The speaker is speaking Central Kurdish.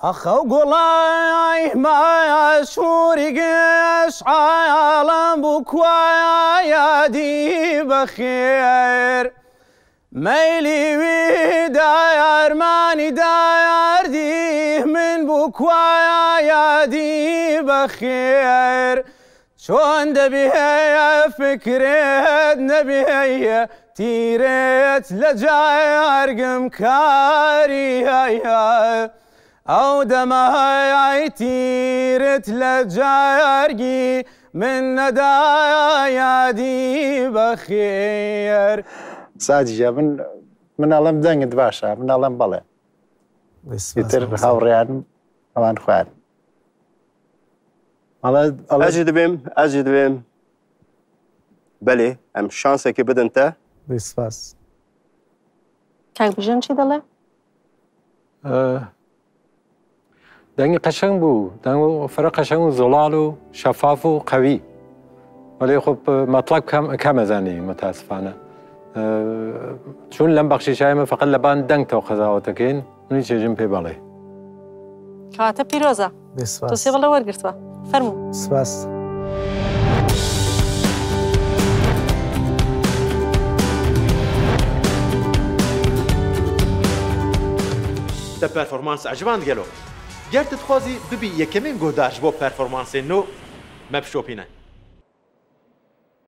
ئەخەو گوڵای ماشووری گشت عاڵەم بوو کوا یادی بەخێر مەیلی وی دایارمانی دایاردی من بوو کوا یادی بەخێر چۆن دەبێ فکرت نەبێ تیرێت لە جارگم کاری ئەو دەمای تیرت لە جارگی من نەدا یادی بەخێر. ساجی جا من من ئەڵێم دەنگت باشە من ئەڵێم بەڵێ ئیتر هاوڕێیانم ئەوان خۆیان ئەجی دەبێم ئەجی دەبێم بەلێ ئەم شانسێکی بدەن تە سپاس. کاک بژێن چی دەڵێ؟ دەنگی قەشەنگ بوو دەنگ فرە قەشەنگ و زۆڵال و شەفاف و قەوی وەلێ خۆ مەتڵەب کەم کەمەزانی متاسفانە چون لەم بەخشیشایمە فقط لەبان دەنگ تەو قەزاوەتەکەین منی چێژم پێ بەڵێ. کەواتە پیرۆزە تۆ سێ بەڵێ وەرگرتووە فەرموو. سپاس. Te performans eciband gelo? Ger tu dixwazî bibî yekemîn guhdar ji bo performansên nû, me bişopîne.